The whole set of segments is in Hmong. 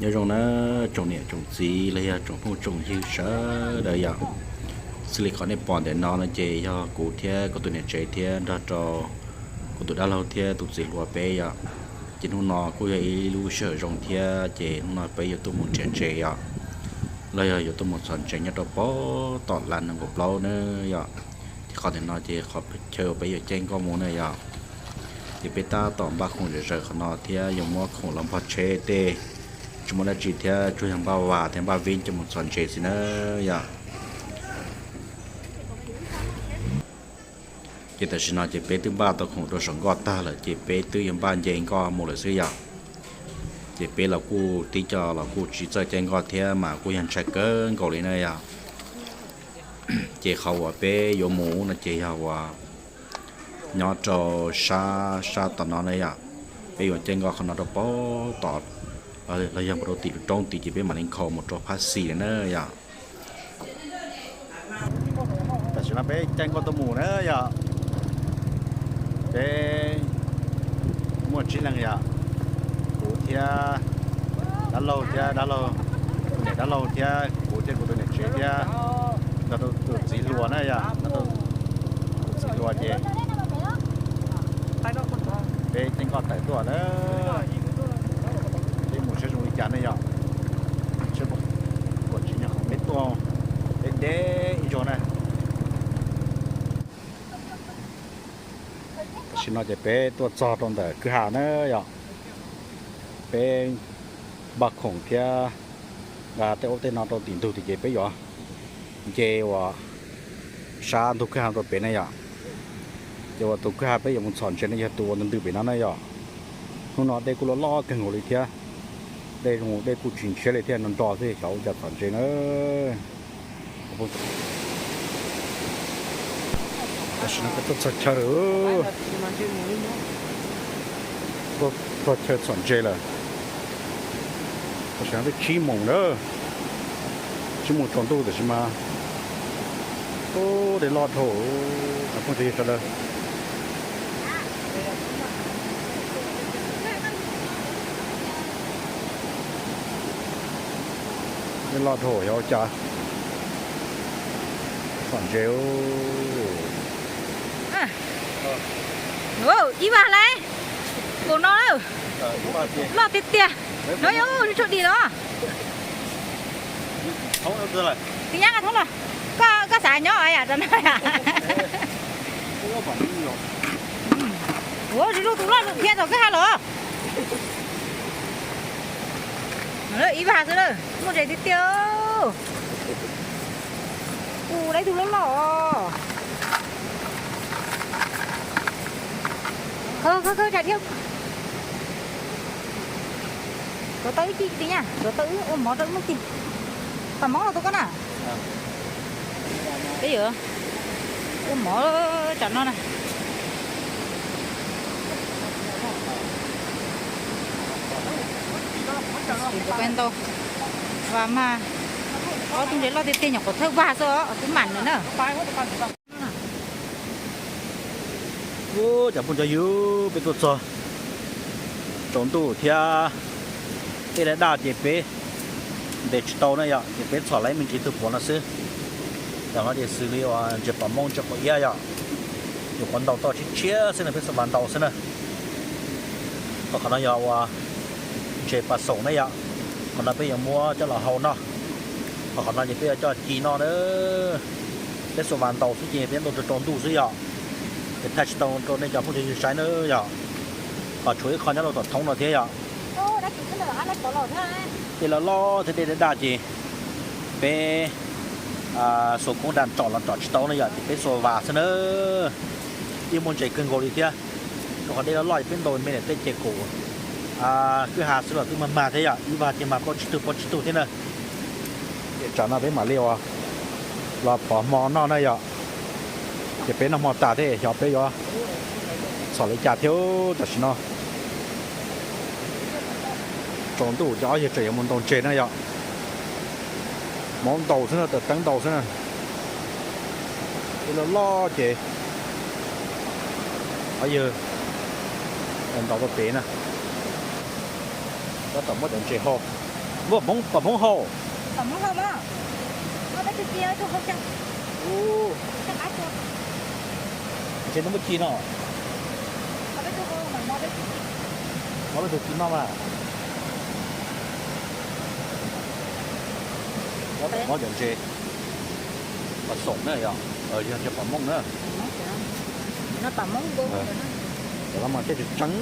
Nyob zoo na tsoom niam tsoom txiv los yog tsoom phooj tsoom ywg sawv daws yom. Xws li qhov nej pom ntawm no no ces yog kuv thiab kuv tus niam tsev thiab nrog rau kuv tus dab laug thiab tus txiv hluas peb yom. Ces hnub no kuj yog ib lub sij hawm zoo thiab ces hnub no peb yuav tuaj mus nrhiav ntses yom, los yog yuav tuaj mus txhom ntses nyob rau pem tom laj nees nkaum plaub na yom. Ces qhov ntawm no ces qhov chaw uas peb yuav caij nkoj mus na yom. Ces peb tab tom npaj khoom zom zaws qhov no thiab yuav muab khoom los npog tsheb tej, tsis muaj dab tsi thiab tsuas yog npaj vas thiab npaj vib coj mus txhom ntses xwb na yom. Ces tam sim no ces peb twb npaj tau khoom rau saum nkoj tag lawm ces peb twb yuav npaj nce nkoj mus lawm xwb yom. Ces peb los kuj tib co los kuj tsis txawj caij nkoj thiab mas kuj yog ntshai kawg nkaus li na yom. Ces qhov uas peb yuav mus no ces yog uas nyob rau sab sab tom no na yom. Peb yuav caij nkoj qhov no rau pem tom los yog mus rau tim lub roob tid ces peb mam li nkhaus mus rau phab xis lawm na yom. Tam sim no peb caij nkoj tuaj mus na yom. Peb muaj tsib leeg yom, kuv thiab dab laug thiab dab laug, tus niam dab laug thiab kuv thiab kuv tus niam tsev thiab nrog rau tus txiv hluas na yom, nrog rau tus txiv hluas ces peb caij nkoj tawm tuaj na. Peb mus saib zoo li cas ne yom. Saib puas tsim nyog qhov peb tuaj, peb deb ib zaug na. Tam sim no ces peb tuaj txog rau ntawm kwj ha na yom. Peb npaj khoom thiab nqa tej ub tej no rau tim ntug tias ces peb yuav nce uas sab ntug kwj ha rau pem na yom. Ces uas tus kwj ha peb yuav mus txhom ntses no yog tus uas ntws ntws pem no na yom. Hnub no dej kuj loj loj kawg nkaus li thiab. Dej zoo dej kuj tsis ntshiab li thiab, nrog nrog xwb xyov ua cas txhom ntses na. Tam sim no peb tuaj txog chaw lawm, tuaj txog chaw txhom ntses lawm. Tam sim no twb tsib moos lawm, tsib moos tsaus ntuj tam sim mas. Ub, dej loj dhau, cov phooj cov ywg sawv daws. Dej loj dhau xyov ua cas. Txhom ntses. Ib vas lawm, nkaum no lawm, loj tiag tiag. No yog tshuaj dis los. Tiv nyab nqa thoob los, koj xav nyob yam rau no yam. Ua zoo tus loj dhia tom kwj ha los. Ib vas xwb na, muaj ntses tiag tiag. Ua dab tug loj loj. Khaws khaws khaws tsam dhia. Tuav tau ib ci tiv nyab, tuav tau ib ua mov rau ib muab ci. Pab mov los tuav koj na. Peb yuav ua mov tsam no na. Ntau vas mas, ob tug ntses loj tiag tiag nyuam qhuav thawj vas xwb os, twb mam nws na. Ub, cov phooj cov ywg, peb tuaj txog tsaus ntuj thiab, dej daj daj ces peb ntes tsis tau na yom, ces peb txhom lawm me ntsis tug puav no xwb. Tam no ces xws li uas ntses pom mooj ntses pom iab yom, nyuam qhuav ntaus tau tshiab tshiab xwb na, peb xuas vas ntaus xwb na. Ho qhov no yog uas ntses pas xoom na yom, qhov no peb yuav muab coj los hau noj, ho qhov no ces peb yuav coj ci noj na. Peb xuas vas ntaus xwb ces peb ntaus tsaus ntuj xwb yom, ces thaij tsis tau rau nej cov phooj cov ywg saib na yom. Ho tshuav ib qho nyob rau tom thoob no thiab yom. Dej loj loj thiab dej daj daj ces peb xuas koob da tsom los tsom tsis tau na yom, ces peb xuas vas xwb na. Yeej muaj ntses kawg nkaus li thiab. Rau qhov dej loj loj ces peb ntaus me ntawm tej ces kaum kwj ha xwb los twb mag mag thiab yom, ib vas ces mag plaub tsib tug plaub tsib tug thiab na. Ces tsam no peb mam li uas los phov hmo noj na yom. Ces peb noj hmo tas thiab xyov peb yuav txhom li cas thiab tam sim no. Tsaus ntuj ces ob yawg tseem yuav mus ntaus ntses na yom. Hmoov ntaus xwb na, tawm teeb ntaus xwb na. Dej loj loj ces ob yawg ntaus tau pem na. Tab tom muab cov ntses hau. Muaj pom Hmoob haus. Tsis muaj ci no. Muab peb tug ci noj mas. Muab cov ntses, pom Xoom na yog, yog ntses pom Hmoob na. Cov no mas thiaj tseem tseeb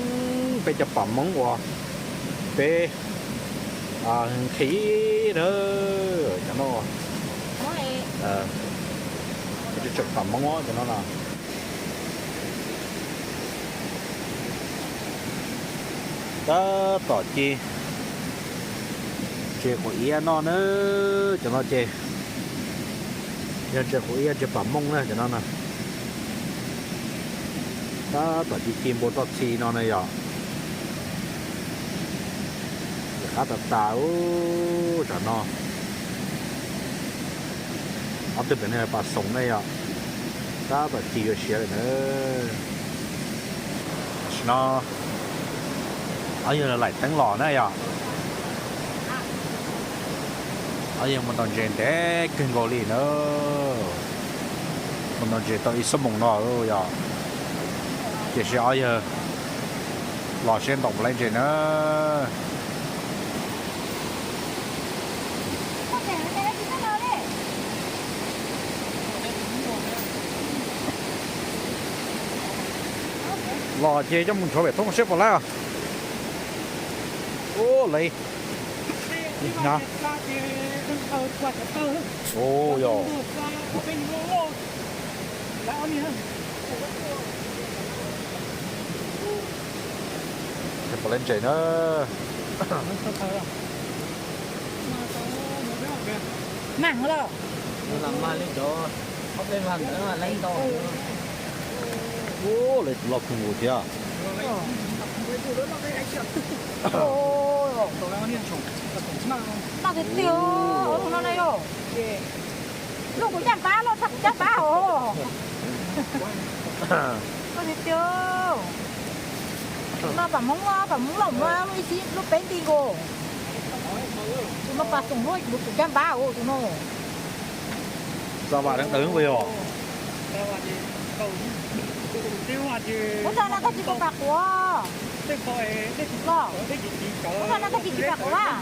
peb cov pom Hmoob uas peb nqhis na. Cov no tseem pom Hmoob cov no no. Tab tom ci ntses quav iab noj na. Cov no ces yog ntses quav iab ntses pom Hmoob na cov no na. Tab tom ci ci npua txoj txhi no na yog. Ces qab tas tas ub, tsam no ob tug pem no pom Xoom na yog. Tab tom ci yuav siav lawm na. Tam sim no ob yawg laim teeb los na yog. Ob yawg mus ntaus ntses ntev kawg nkaus li na. Mus ntaus ntses tau ib xuab moos no yog. Tiam sis ob yawg los seb ntaus puas laib ntses na. Los ces coj mus nthuav pem thoob seb puas laib os. Ub, laib. Ub, yog. Puas laib ntses na. Mag los. Ub, laib tus loj kawg nkaus thiab. Noj tiag tiag, tus no na yog. Loj kuv caj npab, loj tshaj kuv caj npab os. Loj tiag tiag. Tus no pom Hmoob, pom Hmoob loj mas ib sib lub peb nti nkaus. Tus no pom Xoom lub kuv caj npab os tus no. Xa vas dawb dawb ua yog. Ua tsaug no koj tsis pom pam quav. Ua tsaug no koj tsis pom pam quav.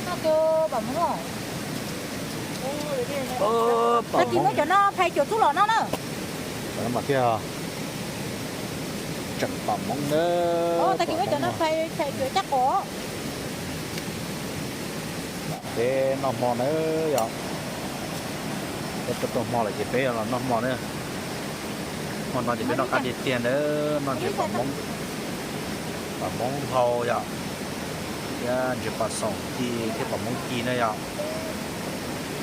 Noj tus pom Hmoob. Tag kis muab cov no phais cuam txuj lom no na. Cov no mas thiaj tseem pom Hmoob na. Tag kis muab cov no phais cuam caj quav. Peb noj hmo na yog. Peb tau tau hmo lawm ces peb los noj hmo na. Hmo no ces peb noj qab tiag tiag na, noj ntses pom Hmoob, pom Hmoob hau yom, thiab ntses pom Xoom ci thiab pom Hmoob ci na yom.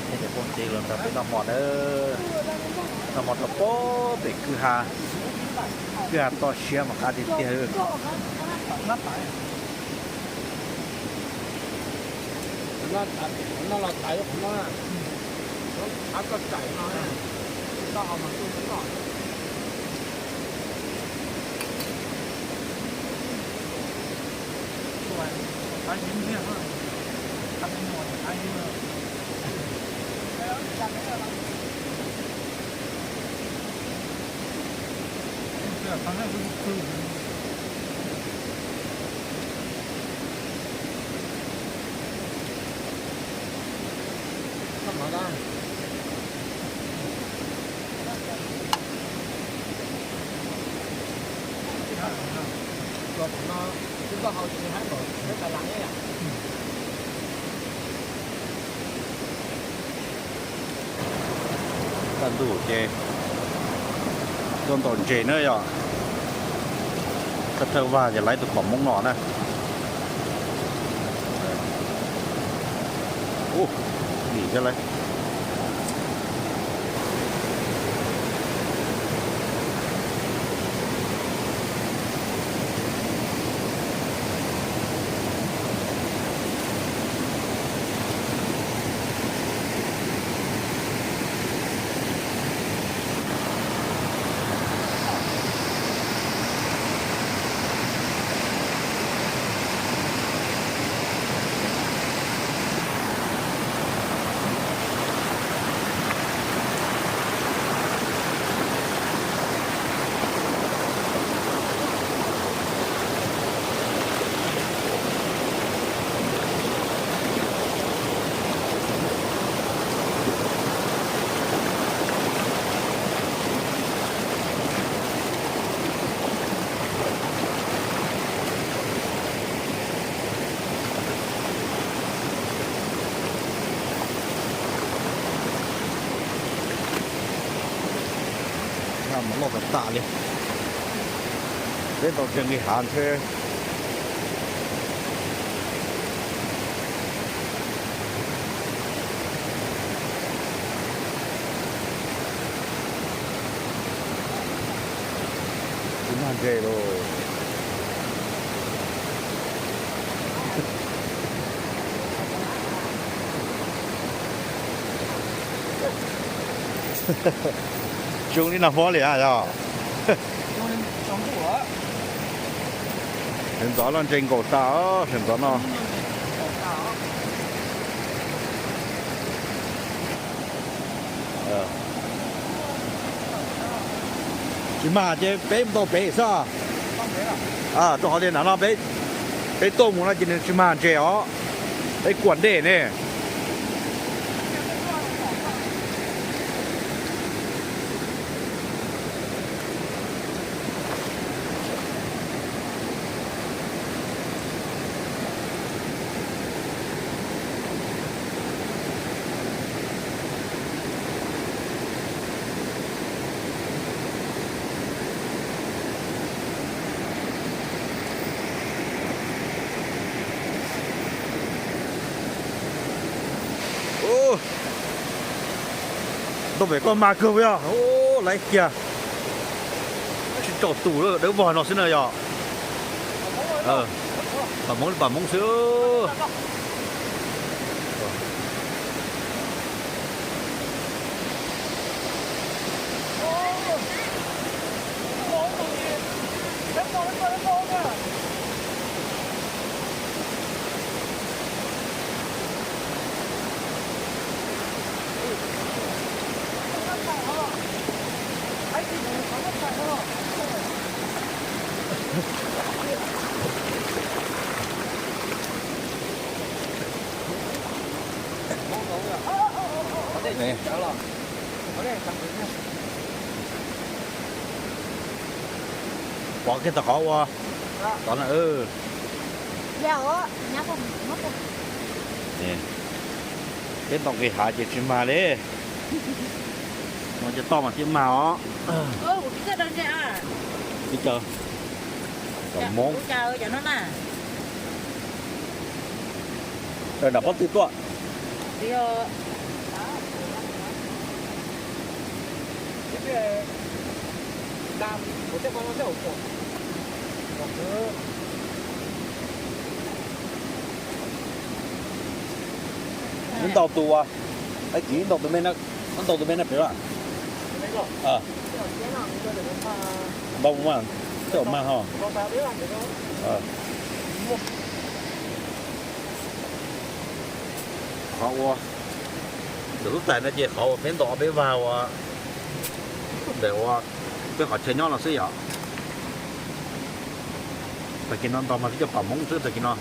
Thiab cov phooj ywg los nrog peb noj hmo na. Noj hmo rau pem kwj ha, kwj ha toj siab mas qab tiag tiag. Kaj ntug ces tuaj ntaus ntses na yom. Thawj thawj vag ces lawv tus pom Hmoob no na. Ub, nim thiab lawm. Mov loj tas tas li. Peb tau ntses nqis hav ntshe. Tsis mag ntses los. Tsis zoo li Nag Hmoob li yog. Sawv ntxov no ntses nkaum tas, sawv ntxov no. Tsis mag ces peb mus tau pem xwb. Rau qhov tias nram no peb, peb tuaj mus no ces nws tsis mag ntses os, peb kuam dej ne. Ntoo pem koj mag kawg puas yog? Laiv kiag. Tsib rau tus lawm, dawb vog no xwb na yog. Pam Hmoob li pam Hmoob xwb. Pov kiag tau qhov ua tod na. Peb tau nqis hav ces tsis mag li. No ces toj mas thiaj mag os. Peb caug, Hmoob. Nram pob tw tuaj. Ib ntau tus, ib ntau tus me, ib ntau tus me na pem. Ntau mas, tej zaum mag ho. Qhov ua, ntawm lub tais no ces qhov uas peb ntaus ob peb vag uas ntawm ua peb qhov chaw nyob no xwb yom. Tag kis no ntaus mas twb cov pam Hmoob xwb tag kis no.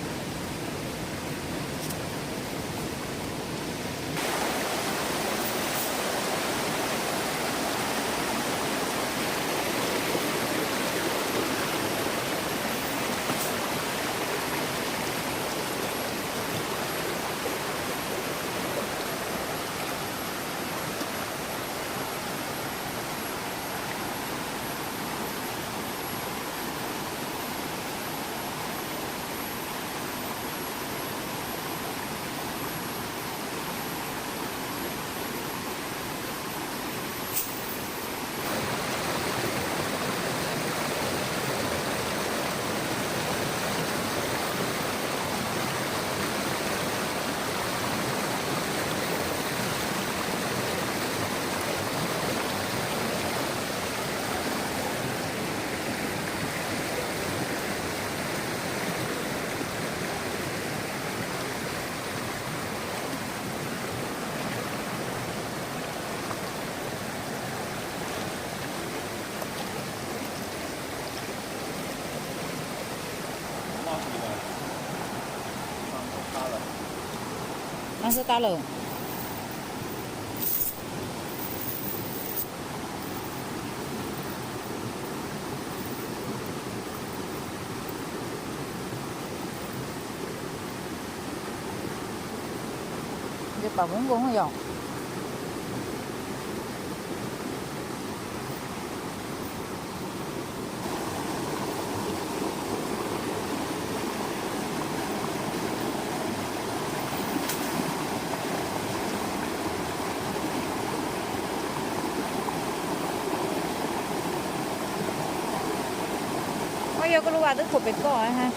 Noj xwb tab lawm. Ntshe pom muv nkoos yom. Yog koj lub vas twb khuam pem koj ha.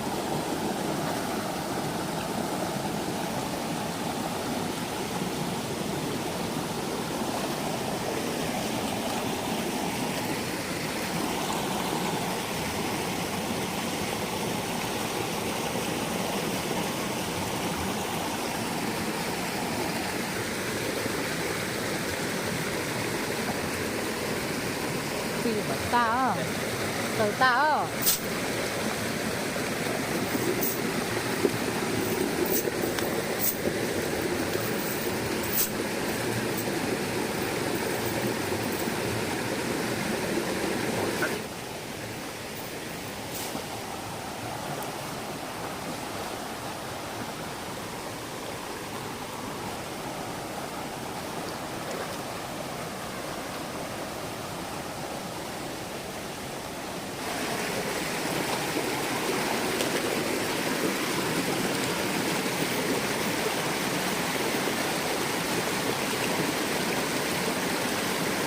Tij tag, tawg tag os.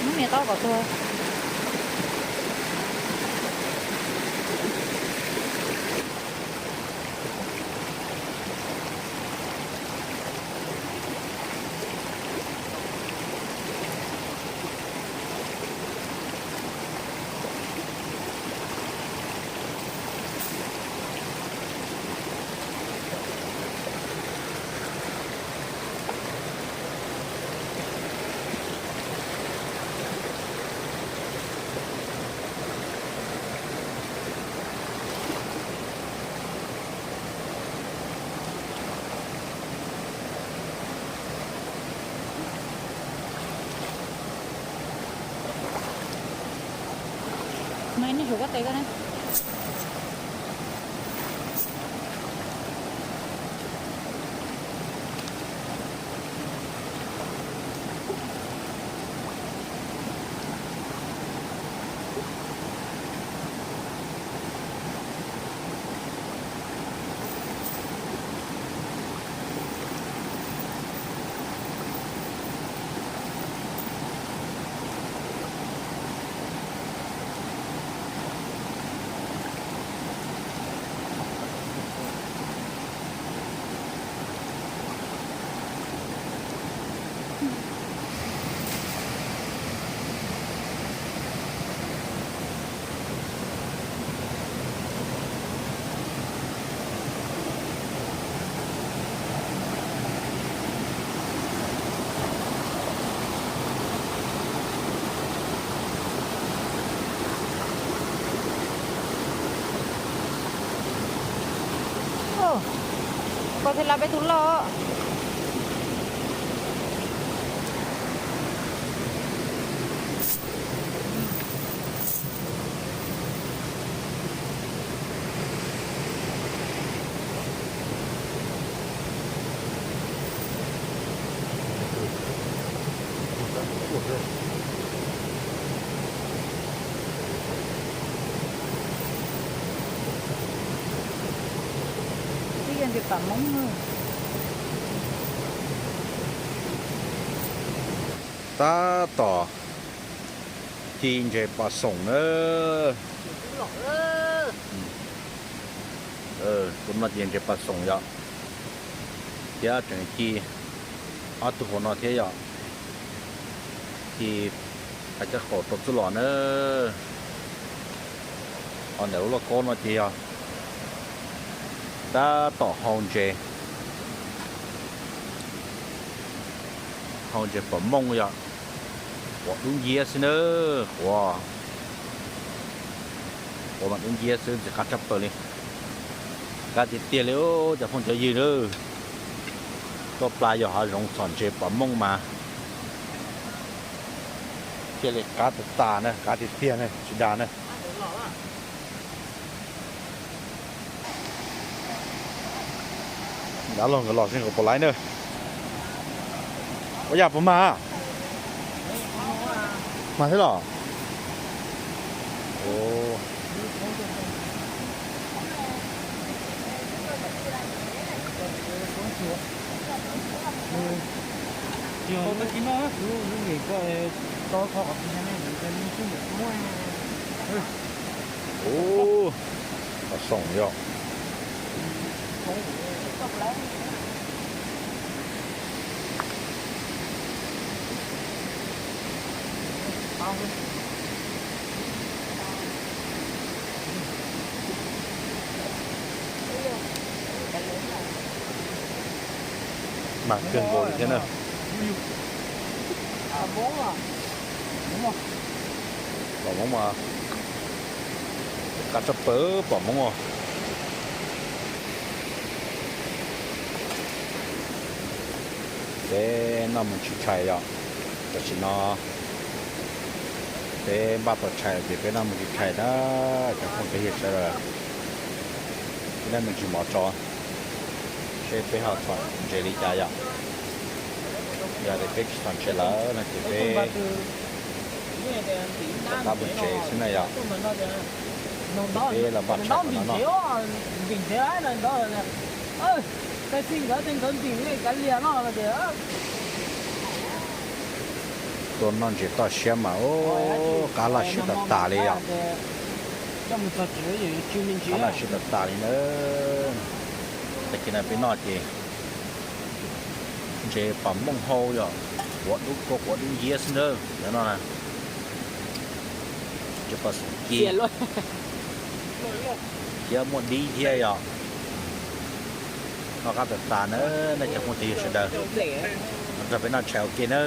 Muab niam taub kom tuag. Mas nej tsum koj tes koj na. Koj thiaj lab peb tug loj. Twb yog ntses pam Hmoob. Tab tom ci ntses pam xoom na. Tus no ces ntses pam xoom yom, thiab tseem ci ob tug hauv no thiab yom. Ci qab caj qaum rau txuj lom na. Ho ntawm lub lauj kaub no ces yog tab tom hau ntses, hau ntses pom mooj yom. Quav dub nciab xwb na, quav, quav mas dub nciab xwb, ntxim qab tshaj plaws li. Qab tiag tiag li cov phooj cov ywg na. Tuaj plas yos hav zoov txhom ntses pom mooj mas thiaj li qab tas tas na, qab tiag tiag na, tsis dag na. Dab laug nkawd los xwb nkawd puas laib na. Ua yam puas mag? Mag thiab los? Ua, Xoom yog. Mag kawg nkaus li thiab na. Pom Hmoob mas, qab tshaj plaws pom Hmoob os. Peb noj mus tsis tshais yom. Tam sim no peb npaj tau tshais ces peb noj mus tsis tshais na. Cov phooj cov ywg sawv daws, peb noj me ntsis mov tso, seb peb ho txhom ntses li cas yom. Yog tias peb tsis txhom ntses lawm no ces peb rov qab mus tsev xwb na yom. Ces peb los npaj tshais no no. Tuaj noj ntses toj siab mas ub, qab laj siab tas tas li yom. Qab laj siab tas tas li na. Tag kis no peb noj ces ntses pom mooj hau yom, quav dub, quav dub nciab xwb na. Cov no na, ntses pom xum ci, ciab muaj dib thiab yom. Noj qab tas tas na, nej cov phooj cov ywg sawv daws, nrog peb noj tshais ua ke na.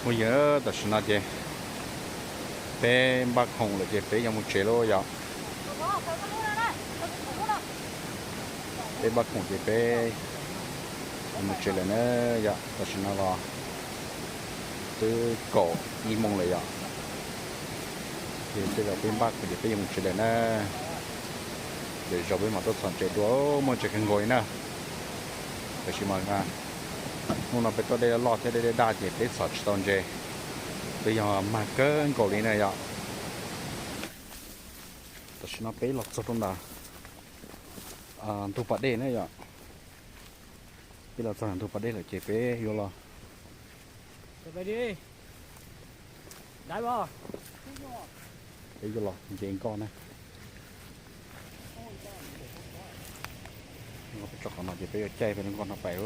Phooj ywg, tam sim no ces peb npaj khoom lawm ces peb yuav mus tsev lauj yom. Peb npaj khoom ces peb yuav mus tsev lawm na yom. Tam sim no los twb kaum ib moos lawm yom. Ces tej zaum peb npaj khoom ces peb yuav mus tsev lawm na. Lwm zaus peb mam tuaj txhom ntses dua, muaj ntses kawg nkaus li na. Tab sis mas hnub no peb tuaj dej loj thiab dej daj daj ces peb txhom tsis tau ntses, twb yog mag kawg nkaus li na yom. Tam sim no peb los txog rau ntawm ntug pas dej na yom. Peb los txog ntawm ntug pas dej lawm ces peb yuav los, peb yuav los nce nkoj na. Peb tso qhov no ces peb yuav caij peb lub nkoj no pais.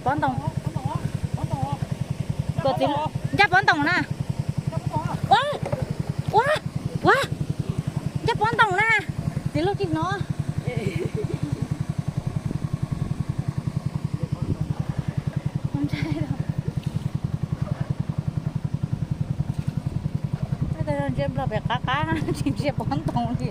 Pob ntoo, ncaj pob ntoo na. Ua, ua, ua, ncaj pob ntoo na. Txiv Lauj tsis hnov. Ntsia Nplog pem qab qab tsis ntsia pob ntoo li.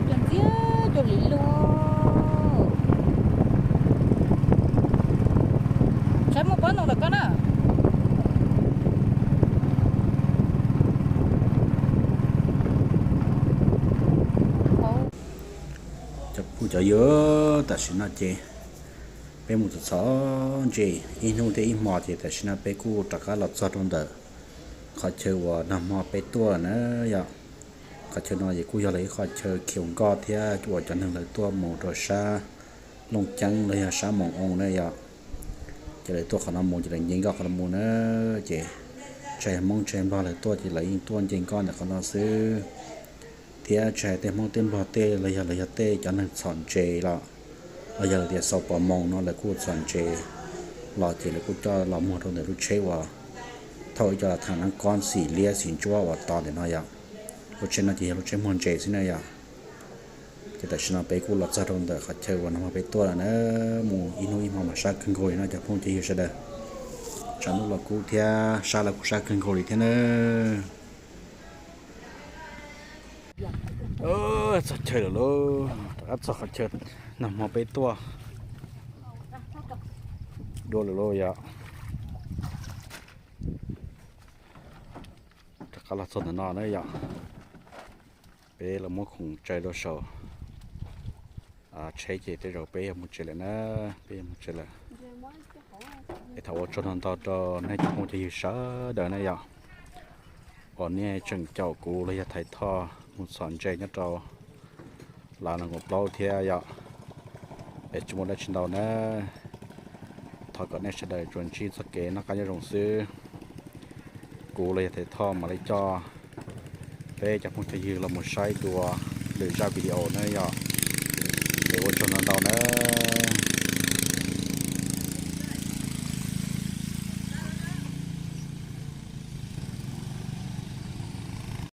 Cog ntxiab cuag li lug. Saib muaj pob ntoo ntawm koj na. Cov phooj Cov yug, tam sim no ces peb mus txhom ntses ib hnub thiab ib hmo ces tam sim no peb kuj rov qab los txog rau ntawm qhov chaw uas nag hmo peb tuaj na yom. Qhov chaw no ces kuj yog lawv ib qhov chaw khiav nkoj thiab uas cov neeg lawv tuaj mus rau sab Looj Ceeb los yog sab Moos Oo na yom. Ces lawv tuaj qhov no mus ces lawv nce nkoj qhov no mus na. Ces tsis hais Hmoob tsis hais Nplog lawv tuaj ces lawv yeej tuaj nce nkoj ntawm qhov no xwb. Thiab tsis hais tej Hmoob tej Nplog tej los yog lawv yog tej cov neeg txhom ntses los, los yog lawv tias xaus pos moos no lawv kuj txhom ntses los ces lawv kuj coj los muag rau ntawm lub tsheb uas thauj ib co tham neeb kob xim liab xim ntsuab uas tos ntawm no yom. Lub tsheb no ces yog lub tsheb muag ntses xwb na yom. Ces tam sim no peb kuj los txog rau ntawm qhov chaw uas nag hmo peb tuaj lawm na, mus ib hnub ib hmo mas sab kawg nkaus li no cov phooj cov ywg sawv daws. Tshav ntuj los kub thiab sab los kuj sab kawg nkaus li thiab na. Txog chaw lawm lauj, rov qab txog qhov chaw nag hmo peb tuaj dua lawm lauj yom. Rov qab los txog ntawm no na yom, peb los muab khoom tsawv rau saum tsheb ces tej zaum peb yuav mus tsev lawm na, peb yuav mus tsev lawm. Es thov ua tsaug ntau ntau rau nej cov phooj cov ywg sawv daws na yom, uas nej tseem caum kuv los yog Thaiv Thoj mus txhom ntses nyob rau Lav Nroog Kaum Plaub thiab yom. Es tsis muaj dab tsi ntau na, thov kom nej sawv daws tsuas ntsib txoj kev noj qab nyob zoo xwb. Kuv los yog Thaiv Thoj mam li coj peb cov phooj cov ywg los mus saib dua lwm zaj video na yom. Es ua tsaug ntau ntau na.